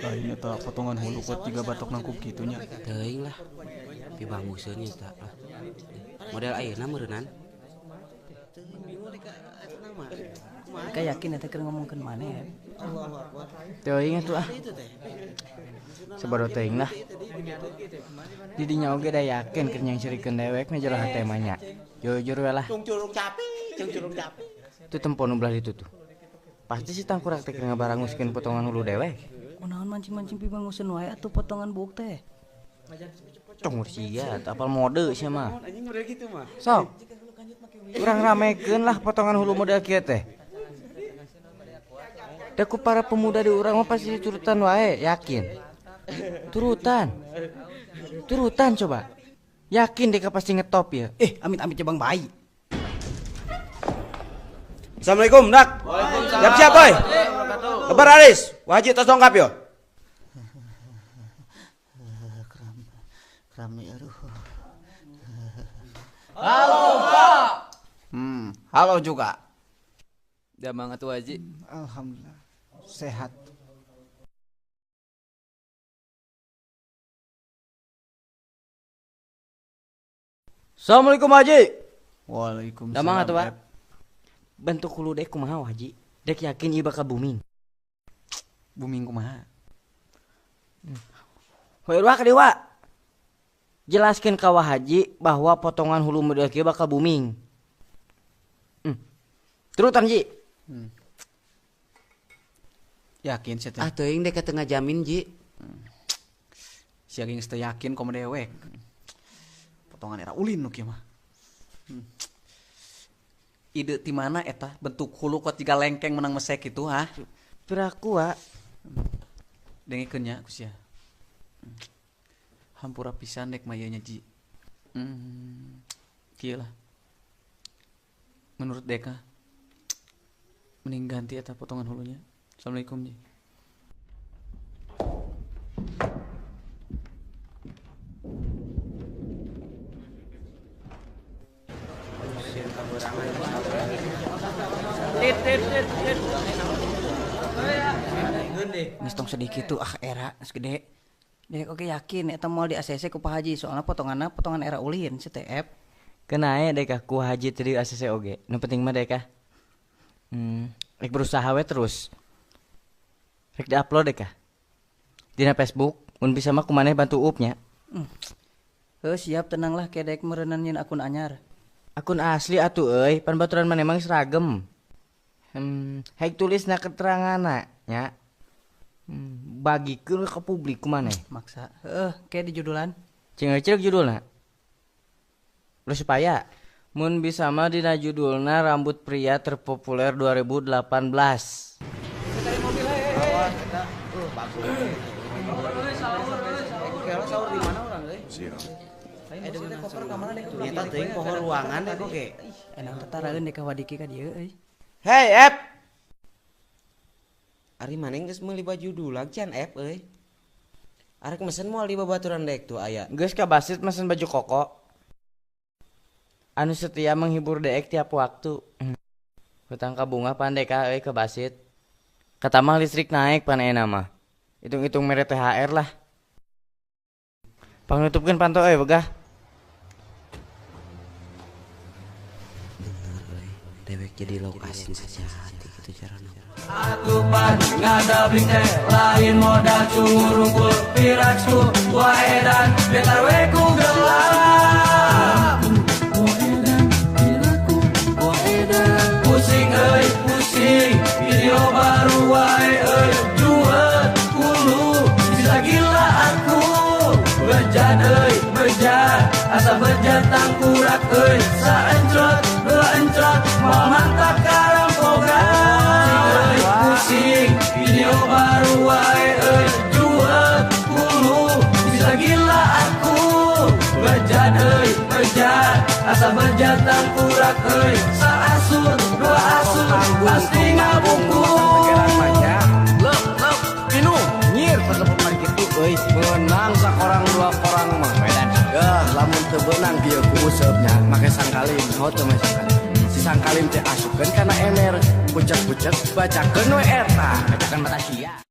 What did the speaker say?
Lain eta potongan hulu kuat tiga batok nangkup kitunya. Teuing lah. Pibanguseun eta lah. Model ayeuna meureunnan. Mereka yakin eta keur ngomongkeun maneh ya. Teuing atuh ah. Sabodo teuing lah. Didinya oge da yakin keur nyangserikeun dewek na jero hate mah nya. Jujur we lah. Cungcurung capi, cungcurung capi. Itu tempo nu belah ditu tuh. Pasti si tangkurak teh keur ngabaranguskeun potongan hulu dewek. Kunaon mancing-mancing pibanguseun wae atuh potongan buuk teh. Congor sia, apal mode sia mah. Sok. Urang ramekeun lah potongan hulu model kieu teh. Da ku para pemuda di urang mah pasti diturutan wae, yakin. Turutan. Turutan coba. Yakin deka pasti ngetop ya. Amit-amit jabang bayi. Assalamualaikum, Dak. Waalaikumsalam. Siap-siap, boy. Kabar Aris, wajib tos lengkap yo. Kram aduh. Halo, Pak. Halo juga. Damang atuh Haji. Alhamdulillah sehat. Assalamualaikum Haji. Waalaikumsalam. Damang atuh, Pak. Bentuk hulu dek kumaha Haji? Dek yakin ieu bakal booming. Booming kumaha? Heuh ka dewa. Jelaskeun ka Wah Haji bahwa potongan hulu model kieu bakal booming. Turutan Ji. Yakin sia teh. Ah teuing dek teu ngajamin Ji. Sia geus teu yakin komo dewek. Potongan era ulin nu kieu mah. Ide ti mana eta bentuk hulu kuat jiga lengkeng menang mesek gitu ha? Piraku wa. Dengekeun nya ku sia. Hampura pisan dek mah ieu nya Ji. Kieu lah. Menurut Deka mending ganti eta potongan hulunya. Assalamualaikum Ji. Geus tong sedih kitu ah era geus gede. Dek oke yakin eta moal di ACC ku Pak Haji soalna potonganna potongan era ulin si TF. Keun dek ku Haji teu di ACC oge. Nu penting mah dek ah. Rek berusaha we terus. Rek di-upload dek ah. Dina Facebook mun bisa mah kumaneh bantu up nya. Heuh siap tenang lah kedek meureunnan nyeun akun anyar. Akun asli atuh euy, pan baturan maneh mah seragam. Haik tulisna keteranganna nya. Bagikeun ke publik kumaneh. Maksa. Heuh, kayak di judulan. Cing euceuk judulna. Lu supaya mun bisa mah dina judulna rambut pria terpopuler 2018. Nyata teuing poho ruangan deh kok ge. Enak tetaraeun dek ka Wadiki ka dieu euy. Hey, Ep. Ari maneh geus meuli baju dulag can Ep euy. Arek mesen moal di babaturan dek tuh aya. Geus ka Basit mesen baju koko. Anu setia menghibur dek tiap waktu. Hutang ka bunga pan dek euy ke Basit. Kata mah listrik naik pan euna mah. Hitung-hitung mere THR lah. Pangnutupkeun panto euy begah. Bener euy, dewek jadi lokasi sejati gitu carana. Atupan ngadabling teh lain modal curungkul piraksku waedan betar we ku gelap. Pusing euy pusing video baru wae euy juet hulu bisa gila aku. Bejan euy bejan asa bejan tangkurak euy saencrot dua encrot moal mantap karampogan. Pusing video baru wae euy juet hulu bisa gila aku. Bejan euy bejan asa bejan tangkurak euy saasur dua asur pasti ngabungkus. Lep lep minum nyir telepon mari kitu euy meunang sakorang dua korang mah wedan. Gah lamun teu beunang kieu ku useupnya make sangkalin hot teu make sangkalin. Sangkalim teh asupkeun kana ember. Kucek-kucek bacakeun we eta. Bacakan mata sia.